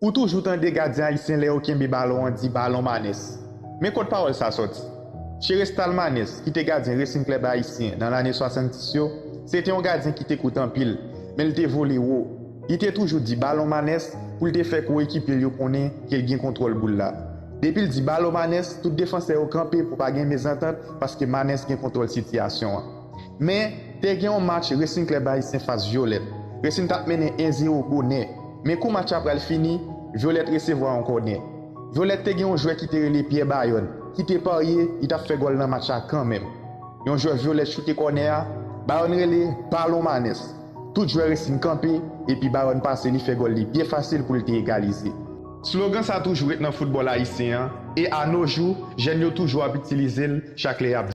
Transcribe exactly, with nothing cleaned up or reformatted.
Ou toujou tande gadyen ayisyen lè yo kenbe balon an di balon Manès. Men kot pawòl sa sòti? Cherestal Manès, ki te gadyen Racing Club Ayisyen nan lane swasanndis yo, se te yon gadyen ki te kout anpil, men l te vole wo. Li te toujou di balon Manès pou l te fè koyekipye l yo konnen ke l gen kontwòl boul la. Depi l di balon Manès, tout defansè yo kanpe pou pa gen mezantant paske Manès gen kontwòl sitiyasyon an. Men, te gen yon match Racing Club Ayisyen fas Vyolèt. Racing t ap mennen en zewo bonè. Men kou match la pral fini, Vyolèt resevwa yon kònè. Vyolèt te gen yon jwè ki te rele Pierre Bayonne, ki te parye, li t ap fè gòl nan match la kanmenm. Yon jwè Vyolèt choute kònè a, Bayonne rele balon Manès. Tout jwè Racing kanpe, epi Bayonne pase li fè gòl li byen fasil pou l te egalize. Slogan sa toujou ret nan foutbòl ayisyen an, e a no jou, jèn yo toujou ap itilize l chak lè y ap